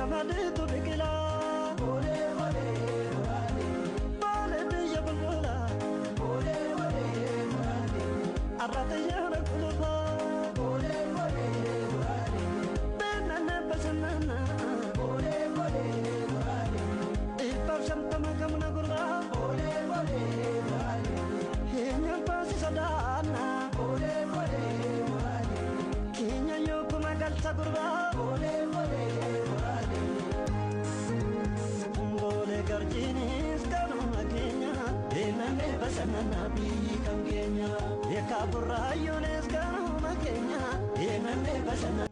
Durga madiitu biqilaa. Boolee boolee muraanee. Boolee biyya bulbulaa. Boolee boolee muraanee. Arrata yaana kulufaa. Boolee boolee muraanee. Beenana bashannana. Boolee boolee muraanee. 150 gamna gurbaa. Boolee boolee muraanee. Eenyuun baasisa daana. Boolee boolee muraanee. Keenya yookuma galcha gurbaa. Boolee boolee muraanee. Boolee garjiinis kanuma keenya. Deemannee bashannana biyyi kan keenya. Eekaa burraayyoonis kanuma keenya. Deemannee bashannana.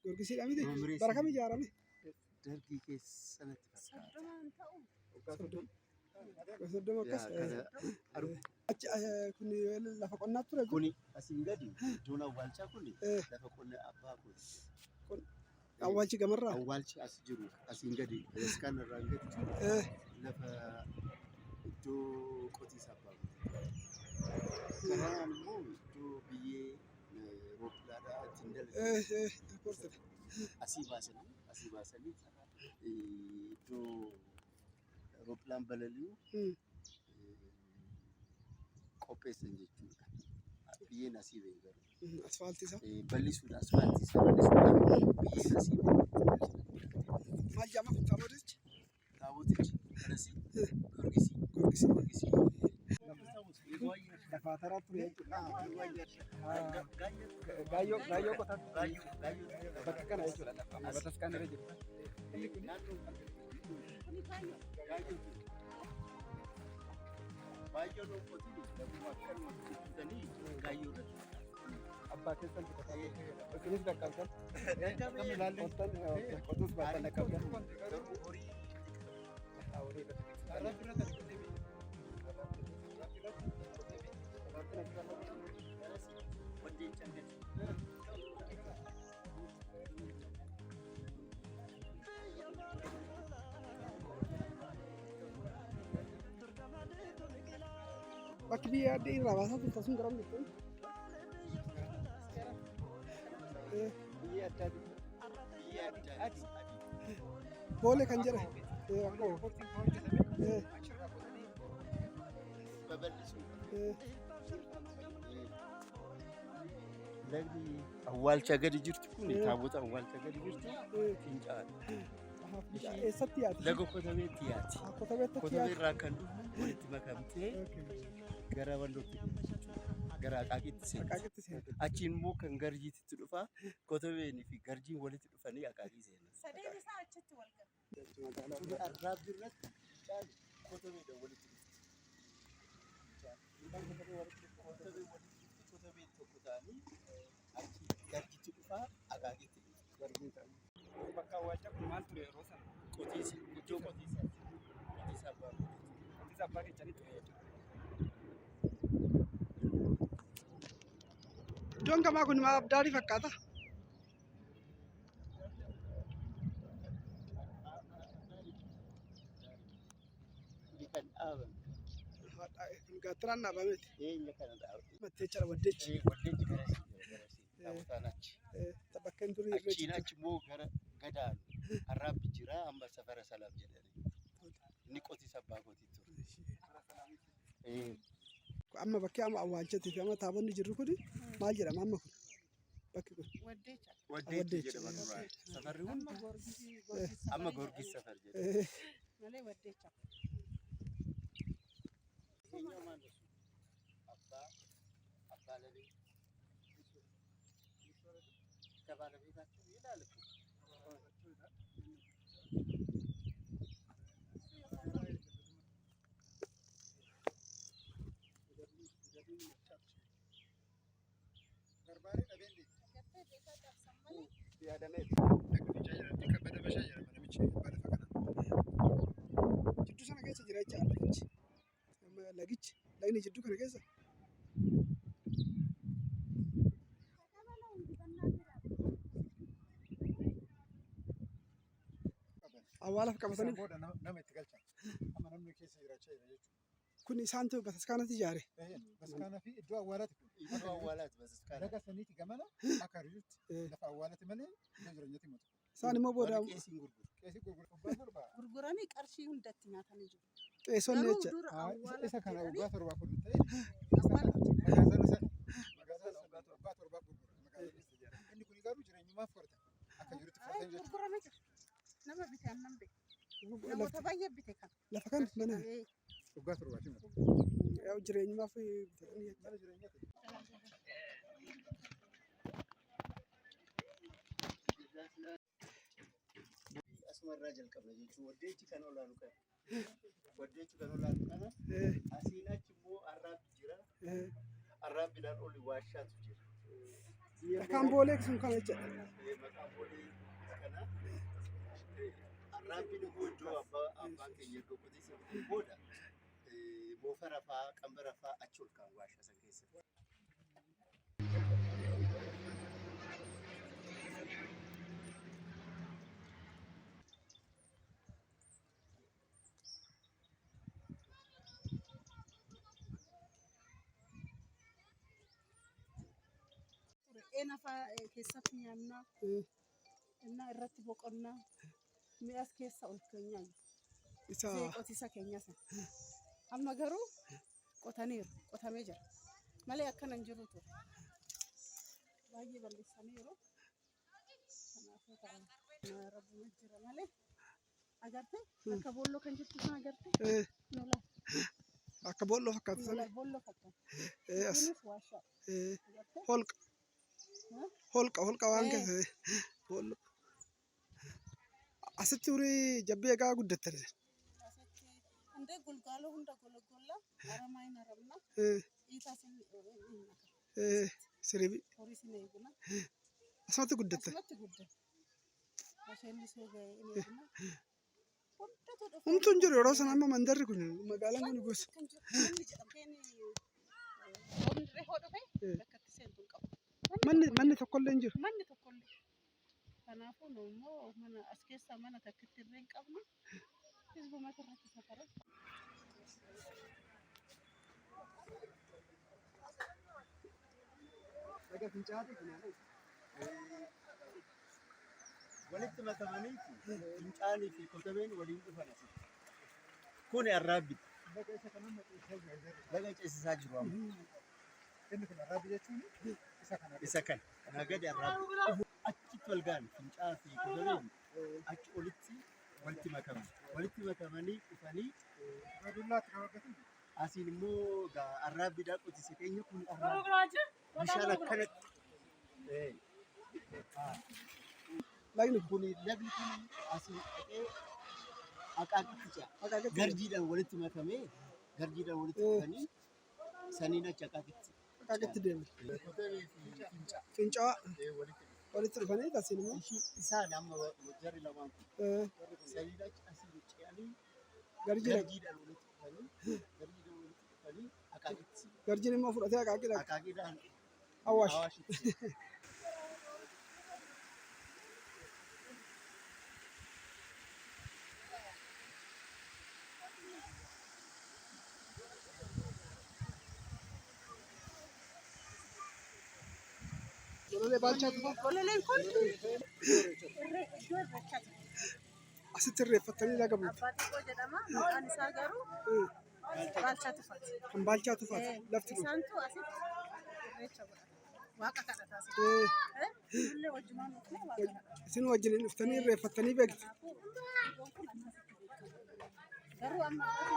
Goorgisiidha miti? Bara kam ijaarame? Dargii keessa natti fakkaata. 30 akkas. Achi kun lafa qonnaa ture. Kuni asiin gadi iddoon awwaalchaa kun lafa qonna abbaa kooti. Awwaalchi gamarraa? Awwaalchi as jiru asiin gadi bataskaana irraan gadi jiru lafa iddoo qotiisa abbaa kooti. Kanaan immoo iddoo biyyee roobbilaadhaa ittiin dalagan. Asii baasanii iddoo rooppilaan balali'u qopheessan jechuudha. Biyyeen asii ba'e garuu. Asfaaltii isaa. Bal'isuudha, asfaaltii isaa bal'isuudhaaf biyyeen asii ba'e. Maal jedhama kun taabotichi? Taabotichi karasii Goorgisii. Goorgisii. Goorgisii. Lafa taraa ture jechuudha. Gaayyoo gaayyoo qotaa bakka kana jechuudha, lafa amma bataskaan irra jiru. Inni kun Baay'ee dhoqqotiin lafuma akkanumatti bitanii gaayyoo irratti. Abbaa keessan bitataa. Isinis dhaqqabdan. Qottan qotuus baattan dhaqqabdan. Garuu horii. Horii irratti. Wandeechaan gadi. Bakki biyya addee irraa baasaa turte sun garam jirtu? Biyyee addaati. Biyyee adii adii. Boolee kan jedhe. Akkuma. Babal'isuudha. Lagni awwaalcha gadi jirtu kun, taabota awwaalcha gadi jirtu, fincaa'aadha. Eessatti yaati? Laga Kotabeetti yaati. Kotabeetti Kotabee yaati. irraa kan dhufu walitti makamtee gara Wallootti deemti jechuudha. Gara Aqaaqiitti seenti. Aqaaqitti seenti. Achiin immoo kan Garjiitti dhufa. Kotabeenii fi Garjiin walitti dhufanii Aqaaqii seenan. Sadeen isaa achitti wal gala. Tuni arraabbi irratti fincaan Kotabeedhaan walitti dhufti. Kotabee walitti dhufti, Kotabeen tokko ta'anii achi Garjiitti dhufaa, Aqaaqiitti dhufa. Bakka awwaalchaa kun maal ture yeroo sana? Qotiisi, iddoo qotiisaati. Qotiisa abbaa kootiiti. Qotiisa abbaa keessanii ture jechuudha. Iddoon gamaa kun maal abdaarii fakkaata? Kuni kan dhaabame. Kun gaattiraan dhaabameeti. Dhiyeenya kana dhaabame. Mattee jechaadha waddeechi. Waddeechi garasii jira, garasii. Taabotaan achi. Bakka inni durii irra Achiin achi immoo gara gadaanu arraabbi jira, amma safara salaam jedhanii. Inni qotiisa abbaa kootii ture. Amma bakki amma awwaalchatii fi amma taabonni jirru kun maal jedhama amma kun? Bakki kun. Waddeecha. Waddeechi jedhama duraan. Safarri hundi Amma Goorgisii Goorgis amma Goorgis safar jedhama. Malee waddeecha. ይሄኛው ማነው እሱ? አባ ለቤ ከባለቤታቸው ይላል እኮ። Gartee beekaa cabsan malee. Jidduu sana keessa jira jechaadha lagichi. Amma lagichi, lagni jidduu kana keessa. Dabala hundifannaa jira. Awwaalaaf Isaan qabatanii booda nama itti galchan. Amma namni keessa jiraachaa jira jechuudha. Kun isaantu bataskaanatti ijaare. Baskaanaa fi iddoo awwaalaati kun. Iddoo awwaalaati bataskaana. Laga saniiti gamana akka hiriirti lafa awwaalaati malee iddoo jireenyaatti miti. Isaan immoo booda Warri qeesiin gurguru. Qeesii gurguru abbaa torba. Gurguranii qarshii hundatti nyaatanii jiru. Qeesonni Garuu jecha. dura awwaala Isa kana jedhanii waggaa 7 kun ta'e awwaala jedhanii magaazana sana magaazana waggaa 7 gurgura magaazana. Inni kun garuu jireenyumaaf fudhatan akka jirutti fudhatan jechuudha. Gurguramee jira. Nama bite annan beeku. Namoota baay'ee bite kana. Lafa kana mana Waggaa 7ti miti. Yaa'u jireenyumaaf bitatanii jecha. Mana jireenyaati. Asumarraa jalqabna jechuun waddeechi kan olaanu kana. Waddeechi kan olaanu kana. Asiin achi immoo arraabbi jira. Arraabbiidhaan oli waashaatu jira. Dhakaan boolee sun kana jecha. Maqaan boolee kana. Arraabbiin immoo iddoo abbaan keenya iddoo qotiisa booda moofara fa'aa qambara fa'aa achi ol kaa'u waashaa san keessatti. Re'een afaa keessatti nyaannaa, innaa irratti boqonnaa, mi'as keessa ol keenyaa Isa qotisa keenya sana. Amma garuu qotaniiru, qotamee jira. Malee akkana hin jiru ture. Baay'ee balleessaniiru. Kanaafuu ta'a. Rabbuma jira malee. Agartee? Akka boolloo kan jirtu sana agartee? Nola. Akka boolloo fakkaatu sana. Nola boolloo fakkaata. As. Kunis waashaa. Agartee? Holqa. Holqa holqa waan keessa. Boolloo. Asitti horii jabbii egaa guddattani. Asitti hundee golgaaloo hunda golgollaa aramaa hin aramna. Dhiitaas hin naqama. Siribi. Horii sin eegna. Asumatti guddattan. Asumatti guddate. Basheenni soo ga'e hin eegna. Hundatu dhufe. Humtuu hin jiru yeroo sana amma mandarri kun magaalaan kun gosa. Kan jiru manni jedhamteen roobni hoo dhufe bakka itti seentu hin qabu. Manni tokkollee hin jiru. Manni tokkollee. Kanaafuu nu immoo mana as keessaa mana takkitti illee hin qabnu. Hizbumatu irratti safara. Laga fincaa'aati kun walitti makamanii fincaanii fi kotabeen waliin dhufan asitti. Kuni arraabbi. Laga isa kana ceesisaa jiru. Laga ceesisaa jiru amma. Inni kun arraabbi jechuun isa kana. Isa kana. Kanaa gadi arraabbi. Achitti wal ga'an fincaa'aa fi kotabeen achi olitti walitti makaman. Walitti makamanii dhufanii Dullaatti kan argatan. Asiin immoo arraabbiidhaan qotise keenya kun arraabbi. Bishaan akkanatti. Lagni kun lagni kun asiin dhaqee aqaaqitti ce'a. Garjiidhaan walitti makamee garjiidhaan walitti dhufanii saniin achi aqaaqitti. Aqaaqitti deema. Kotabee fi fincaa. Fincaa'aa Walitti dhufu. Walitti dhufanii asiin immoo. Isaan amma jarri lamaan kun. Saniin achi asiin ce'anii Garjiidhaan walitti dhufanii garjiidhaan walitti dhufanii aqaaqitti. Garjiin immoo fudhatee aqaaqiidhaan. Aqaaqiidhaan. Awaash. Awaashitti. Gololee Baalchaa Tufaa. Gololeen kun irree iddoo irreechaa jira. Asitti irreeffattanii laga buutu. Abbaa Xiqqoo jedhama. Maqaan isaa garuu Baalchaa Tufaati. Kan Baalchaa Tufaati. Lafti kun. Isaantu asitti irreecha godhata. Waaqa kadhata asitti. Nullee wajjumaan dhufnee waaqa kadhata. Isin wajjin dhuftanii irreeffattanii beektu. Kanaafuu iddoon kun akkasitti beekama. Garuu amma akka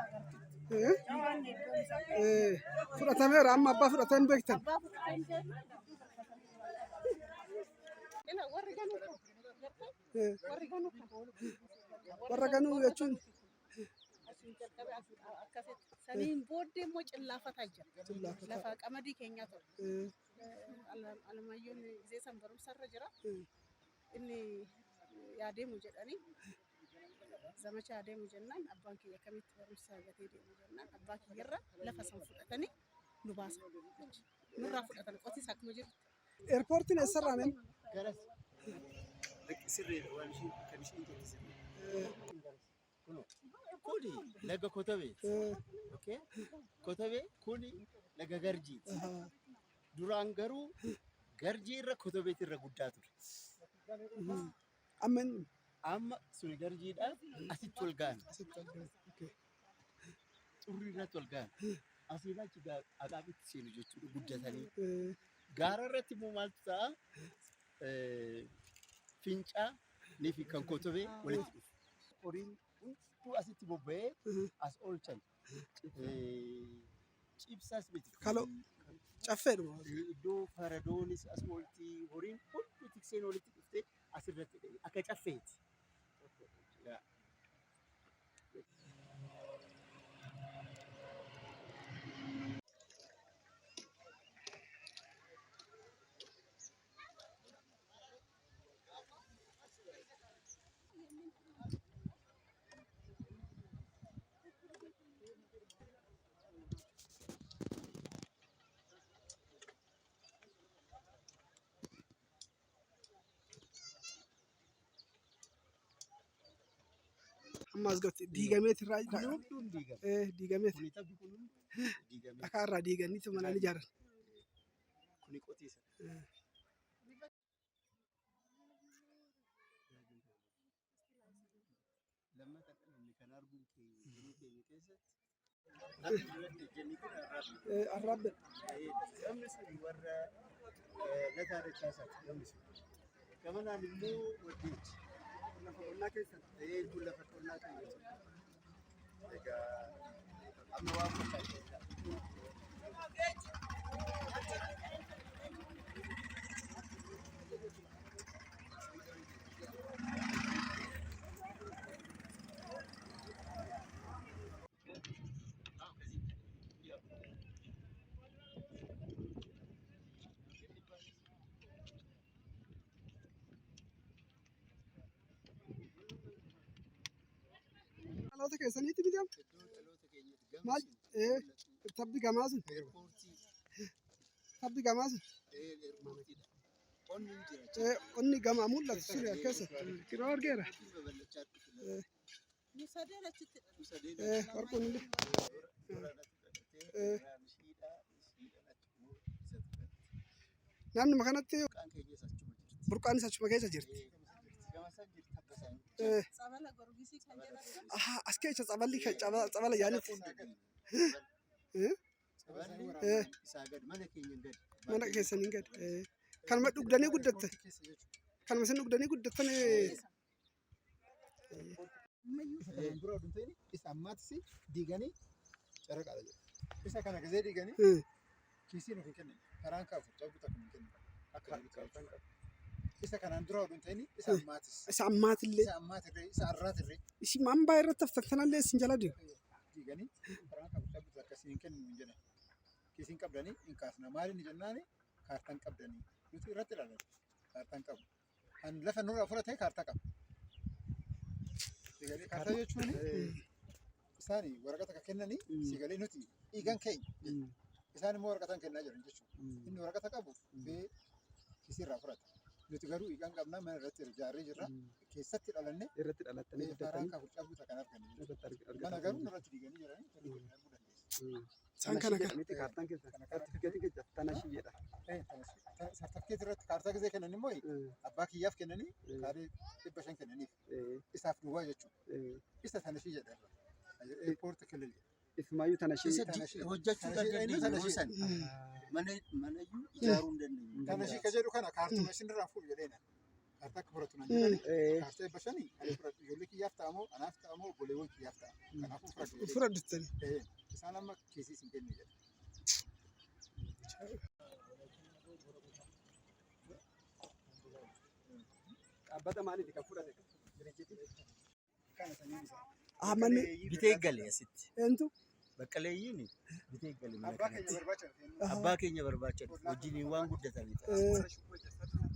agartutti. Waan iddoon isaa Fudhatameera amma abbaa fudhatee hin beektan. Abbaa fudhatee hin beeknu. Ila warri ganuu kan gartee warri ganuu kan Warra ganuu jechuun asiin jalqabe akkasitti saniin booddee immoo cillaafataa jira. Cillaafataa. Lafa qamadii keenyaa ture. Alamayyoon gisee san barumsarra jira. Inni yaadeemu jedhanii zamacha adeemu jennaan abbaan kiyya akkamitti barumsa gatee deemu jennaan abbaa kiyyarra lafa san fudhatanii nu baasan. Nurraa fudhatan qotiis akkuma jiru. Eerpoortiin eessarraa neen? Garas. Sirriidha waan isheen kan isheen jette sirriidha. Kuni laga Kotabeeti. Okay? Kotabee kuni laga Garjiiti. Duraan garuu Garjii irra Kotabeeti irra guddaa ture. Amma inni Amma suni Garjiidha asitti ol ga'an. asitti argama. Okay. Xurrii irratti ol ga'an. Asiin achi Aqaaqitti seenu jechuudha guddatanii. Gaara irratti immoo maaltu ta'a? Fincaa fi kan Kotobee walitti dhufu. Horiin hunduu asitti bobba'ee as oolchan. Cibsaas miti. Kaloo. Caffeedhuma. Iddoo faradoonis as oolti horiin hundi tikseen walitti dhuftee asirratti akka caffeeti. Amma as gatti diigameet irraa Kun hunduu diigame. Diigameet Kuni tabbi kun hunduu diigame. Dhakaa irraa diiganiitu manaan ijaaran. Kuni qotiisa. Lammata dhalanne kan arguun keenya jiruu keenya keessatti. Akka duratti ejjenni kun arraabni. Arraabbe. Namni sun warra Lataa Dachaasaati namni sun. Gamanaan immoo Waddeechi. Lafa qonnaa keessan. Kun lafa qonnaa keenya ture. Egaa amma waan fakkaatu. Dhaloota keessaniitti miti amma? Iddoo dhaloota keenyatti Maal? Tabbi gamaa sun. Eerpoortii. Tabbi gamaa sun. Eerpoortiidha. Qonni hin jira. Qonni gamaa mul'atu sun keessa. Yeroo argeera. Babal'achaa dhufe. Nu sadeen achitti dha. Nu sadeen Warquun illee. Waraanatti dhalatee ishiidha ishiidhaan achi immoo isatu dhalate. Naannuma kanatti Burqaan keenyas achuma jirti. Burqaanis achuma keessa jirti. Gama san jirti tabba isaanii. Tsabala Gorgisii kan jedhamu. Ahaa, as keessa tsaballi tsabala yaanitti. Tsaballi isaa gad mana keenya gad. Mana keessaniin gad. Kanuma dhugdanii guddattan. Kanuma isin dhugdanii guddattan. Isa kanaan dura oduu hin ta'in isa ammaatis diiganii caraqaadha jedhu. Isa kana gizee diiganii kiisii nuuf hin kennan. Karaan kaafu cabdu takka hin kennan. Akka jirutti. Isa kanaan dura oduu hin ta'in isa ammaatis. Isa ammaatillee. Isa ammaatirree isa har'aatirree Isin hambaa irratti haftan kanallee isin jala deemu. Diiganii karaan kaafu cabdu takka isin hin kennu hin jedhan. Kiisiin qabdanii hin kaasna. Maali inni jennaani kaartaan qabdanii. Nuti irratti ilaalan kaartaan qabu. Kan lafa nurraa fudhate kaartaa qaba. Sigalee kaartaa jechuun isaan waraqata kan kennanii sigalee nuti dhiigan keenya. Isaan immoo waraqata hin kennaa jiran jechuudha. Inni waraqata qabu bee kiisiirraa fudhata. Nuti garuu dhiigan qabnaa mana irratti ijaarree jirra. Keessatti dhalanne Irratti dhalattanii karaan guddattanii kan cabdu kan arganne jechuudha. Irratti Mana garuu nurratti diiganii jiranii tolli keenya arguu dandeessa. Isaan kana kana. Miti kaartaan keessa sartifikeetiin keessa tanashii jedha. Sartifikeetii irratti kaartaa gisee kennan immoo abbaa kiyyaaf kennanii kaaree 500 kennaniif isaaf duwwaa jechuudha. Isa tanashii jedha irra. Eerpoorti kilil jedha. Isumaayyuu tanashii. Isa hojjechuu kan dandeenyu yeroo san mana manayyuu ijaaruu hin dandeenyu. Tanashii ka jedhu kana kaartuma isin irraa fuudhu jedhee naan. Kaartaa akka fudhatu naan jedhani. Kaartaa 500 ani fudhadhu ijoollee kiyyaaf ta'amoo anaaf ta'amoo obboleewwan kiyyaaf ta'a. Kanaafuu fudhadhu jedhee. Fudhadhuttani. Isaan amma kiisii isin kennu jedha. Dhaabbata maaliiti kan fudhate? Dirijjitii. Kana sanyiin isaa. Ah, manni Bitee gale asitti. Eentu? Baqqaleeyyiin bitee gale mana Abbaa keenya kanatti. barbaacha dhufee. Abbaa keenya barbaacha dhufe. Wajjiniin waan guddatanidha.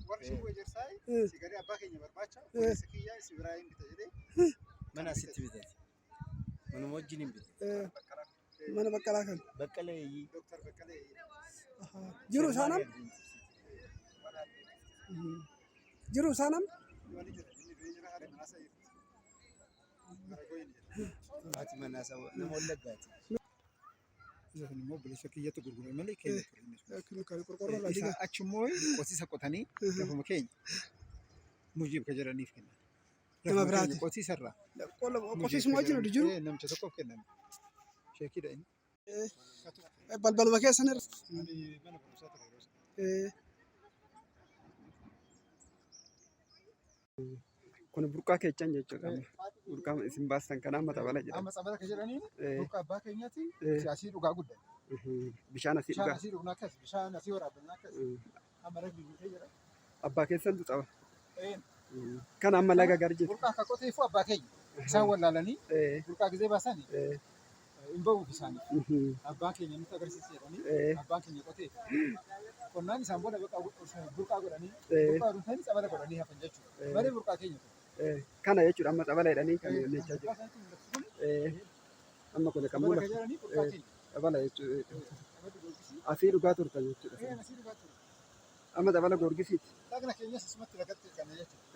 Warri shuboo ejersaa sigarii abbaa keenya barbaacha obboleessa kiyyaa si biraa hin bita jedhee Mana asitti bitate. Manuma wajjiniin bitate. Mana Baqqalaa kan. Baqqaleeyyii. Dooktar Baqqalee. Jiru isaan amma? Jiru isaan amma? Wani jira inni du'ee jira haadha manaa isaa jirti. Haati manaa isaa nama Wallaggaati. Isa kun immoo obboleessa kiyyatu gurgure malee keenya ture inni sun. Kan qorqorroo irraa Isa diigaa. achi immoo qotiisa qotanii lafuma keenya mujiib ka jedhaniif kennan. Nama Lafuma keenya biraati. qotiisa irraa. Mujiib Qotiisuma ka wajjin jedhaniif, jiru. Namicha tokkoof kennan. Sheekiidha inni. Balbaluma keessan irra. Ani mana barumsaa ture yeroo sana. Kun burqaa keechan jechuudha. Burqaa isin baastan kana amma xabala jedhama. Amma xabala ka jedhaniin burqaa abbaa keenyaati asii dhugaa guddan. Bishaan asii Bishaan dhugaa. asii dhugnaa akkas, bishaan asii waraabannaa akkas. Amma lagni guutee jira. Abbaa keessantu xaba. Kan amma laga garjitu. Burqaa akka qoteefu abbaa keenya. Isaan wallaalanii burqaa gizee baasan hin ba'uuf isaaniif. Abbaa keenya nutti agarsiise jedhanii abbaan keenya qotee. Qonnaan isaan booda burqaa godhanii burqaa dhuunfanii xabala godhanii hafan jechuudha. Malee burqaa keenya ture. Kana jechuudha amma xabala jedhanii kan jechaa jiru. Burqaa isaanitti mul'atu kun Amma kun kan xabala kan mul'atu jedhanii burqaa keenya. xabala jechuudha. Xaballi Goorgisii. Asii dhugaa turtan jechuudha. Asii dhugaa ture. Amma xabala Goorgisiiti. Dhagna keenyas asumatti lagatti kana jechuudha.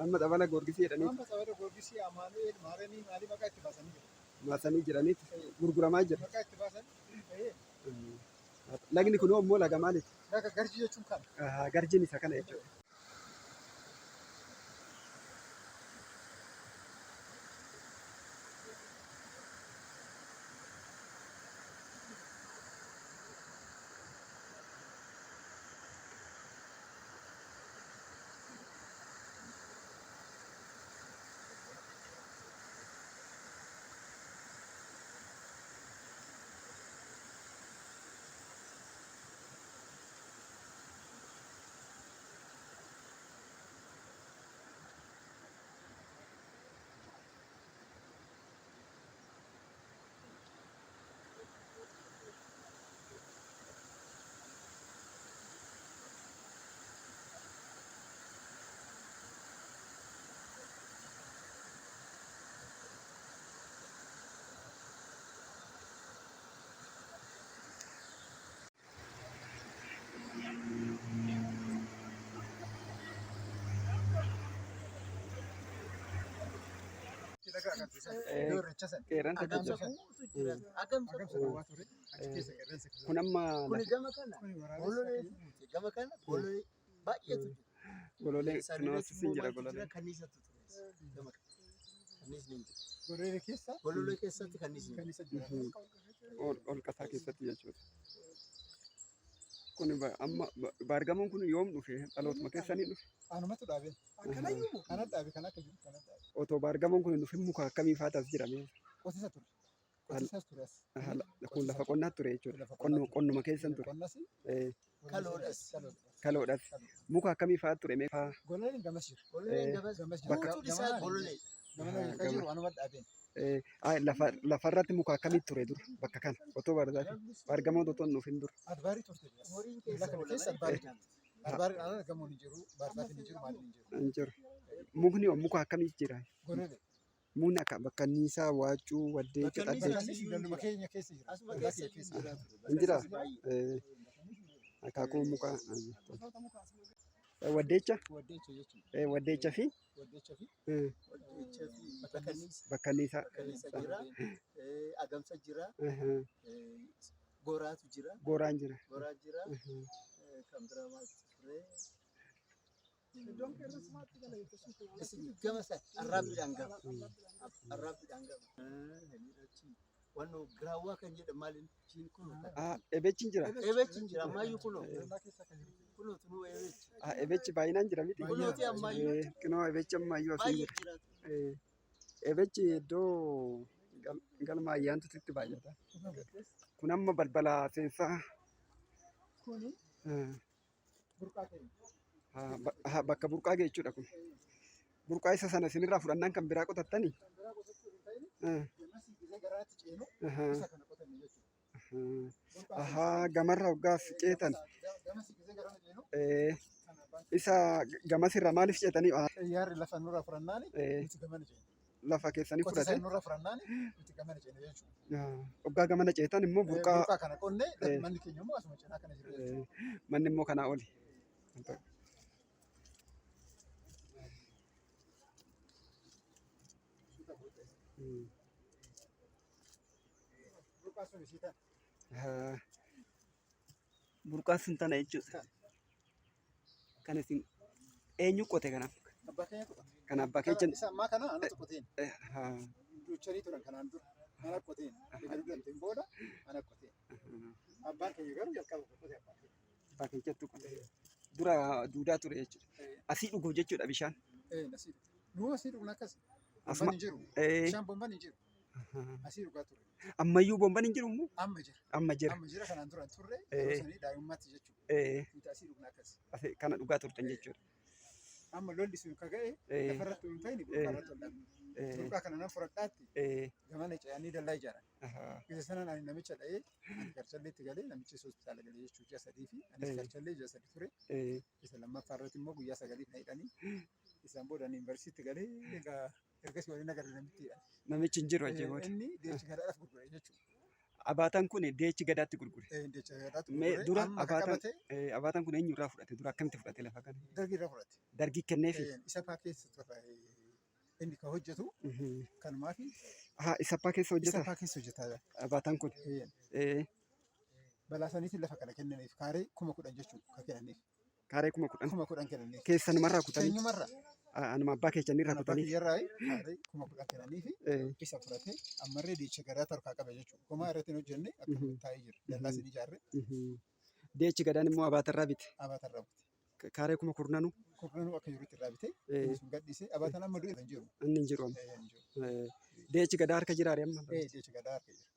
Amma xabala Goorgisii jedhanii Amma xabala Goorgisii Amaanu'eel Maaranii maalii maqaa itti baasanii jiru. baasanii jiraniiti gurguramaa jira. Maqaa itti baasan. Lagni kun immoo laga maaliiti? Laga Garjii jechuun kana. Garjiin isa kana jechuudha. Laga agarsiisan. Iddoo irreecha sana. Qeerransa Agamsa jechuudha. guutuu jira. Agamsa Agamsa duwwaa ture. Achi keessa qeerransa keessa. Kun amma Kuni gama kana Kuni waraabessa. gololee guute. Gama kana gololee baay'eetu jira. gololee Isaan irratti kunuunsi immoo jira maaltu gololee. jira? Kanniisatu ture. Gama kana. Kanniisni hin jiru. Gololee keessa Gololee keessatti kanniisni hin jiru. kanniisa jira. Ol qasaa keessatti jechuudha. Kun amma baargamoon kun yoom dhufe? Dhalootuma keessanii dhufe? Anumatu dhaabe. Akkanayyuu moo? Kana dhaabe kan akka jiru kana dhaabe. Otoo baargamoon kun hin dhufin muka akkamii fa'aatu as jira mee? Qotiisa ture. Qotiisas ture as. Kun lafa qonnaa ture jechuudha. Lafa qonnaa ture. Qonnuma keessan ture. Qonnas Kaloodhas. Kaloodhas. Muka akkamii fa'aatu ture mee? Fa'aa. Gololeen gamas jira. Gololeen gamas Gamas jira. guutuun isaa gololee. Gamana kan jiru anuma dhaabeen. Lafarratti muka akkamii ture dura bakka kana otoo baargamoon otoo hin dhufin dura. Arbaarii turte. Horiin keessa Lafa oola keessa malee. arbaarii turte. Arbaariin ala gamoon hin jiru, baarzaafin hin jiru, maaliin hin jiru. Hin jiru. Mukni hoo muka akkamii jira? Gololee. Mukni akka bakkanniisaa, waaccuu, waddeecha, Bakkanniisaa xaddeecha. Bakkanniisni dalluma keenya keessa jira. Asuma Dallaa keessa keenya iyyuu keessa jira jira. ture. Hin jiraa? Bakkanniisni baay'ee. Akaakuu mukaa. Waddeecha? Waddeecha jechuudha. Waddeecha fi Waddeecha fi Waddeecha fi bakkanniisa. bakkanniisaa. Bakkanniisa jira. Agamsa jira. Goraatu jira. Goraan jira. Goraa jira. Kan biraa maaltu ture? Iddoon qeerransi maatti gala jechuudha. Isin gama isaa arraabbiidhaan gama. Arraabbiidhaan gama. Achi wannoo giraawwaa kan jedhamu maali? Ishiin kun Ebechi hin jira. Ebechi hin jira ammayyuu kunoo. dallaa keessa kan jiru. Kunoo tunuu ebechi. Ebechi baay'inaan jira miti. Kunooti ammayyuu Kunoo ebechi ammayyuu asii baay'ee jira. jira. Ebechi iddoo galma ayyaantutti baay'ata. Kun amma balbala seensaa. Kuni burqaa keenya. Bakka burqaa jechuudha kun. Burqaa isa sana isinirraa fudhannaan kan biraa qotattanii? Kan biraa qotachuu hin ta'in gamasii gisee garaatti ceenu isa kana qotanne jechuudha. Ahaa gamarra hoggaas ceetan. Gamasii gisee garaatti ceenu kana abbaan Isa gamasirra maaliif ceetanii? Xiyyaarri lafa nurraa fudhannaani nuti gamana ceene. Lafa keessanii Qotiisa fudhate. nurraa fudhannaani nuti gamana ceene jechuudha. Hoggaa gamana ceetan immoo burqaa Burqaa kana qonnee manni keenya immoo asuma cinaa kana jira jechuudha. Manni immoo kanaa oli. Burqaa sun isii tana. Burqaan sun tana jechuudha. Kan isin eenyu qote kanaaf? Abbaa keenyatu qote. Kan abbaa keenya. Isa ammaa kana anatu qoteen. Duuchanii turan kanaan dura. Ana qoteen. Egaa duudhamteen booda ana qoteen. Abbaan keenya garuu jalqaba qote abbaan keenya. Abbaa keenyatu qote. Dura duudaa ture jechuudha. Asii dhuguuf jechuudha bishaan. Asii dhugu. Nuu asii dhugna akkas. Asuma. Bomban hin jiru. Bishaan bomban hin jiru. Asii dhugaa ture. Ammayyuu bomban hin jiru immoo? Amma jira. Amma jira. Amma jira kanaan dura hin turre. Yeroo sanii daa'imummaatti jechuudha. Nuti asii dhugna akkas. Asii kana dhugaa turtan jechuudha. Amma lolli sun ka ga'e lafarratti hin ta'in burqaa irratti ol dhabe. Burqaa kana nan fudhadhaatti gamana ce'anii dallaa ijaaran. Isa sanaan ani namicha dha'ee ani karchalleetti galee namichi hospitaala galee jechuudha ji'a 3 fi anis karchallee ji'a 3 ture. Isa lammaffaa irratti immoo guyyaa 9f na hidhanii isaan booda ani yuunivarsiitii galee egaa ergasii waliin agarre namitti hidhan. Namichi hin jiru achii booda. Inni deechi gadaadhaaf gurgure jechuudha. Abaataan kun deechi gadaatti gurgure. Deechi gadaatti Mee gurgure. dura Amma ka abaataan qabate abaataan kun eenyurraa fudhate? Dura akkamitti fudhate lafa kana? Dargii irraa fudhate. Dargii kenneefi? Isa faa keessa turre inni ka hojjetu kanumaa fi Haa isappaa keessa isa hojjeta faa keessa hojjetaa. abaataan kun. Balaa saniitiin lafa kana kennaniif kaaree 10,000 jechuudha ka kennaniif. Kaaree 10,000. 10,000 kennaniif. Keessanumarraa kutanii. Keenyumarraa. Anuma abbaa keessanirraa Kan abbaa kutanii. kiyyarraa kaaree 10,000 kennaniif isa fudhatee ammarree deecha gadaa tarkaa qaba jechuudha. Homaa irratti hin hojjenne akka taa'ee jira. Dallaa sin ijaarre. Deechi gadaan immoo abaatarraa bite. Abaatarraa bite. Kaaree kuma kurnanu. Kurnanuu akka jirutti irraa bite. Inni sun gadhiisee abaataan amma du'e hin jiru. Inni hin jiru amma. Hin jiru. Deechi gadaa harka jiraare amma. Deecha gadaa harka jira.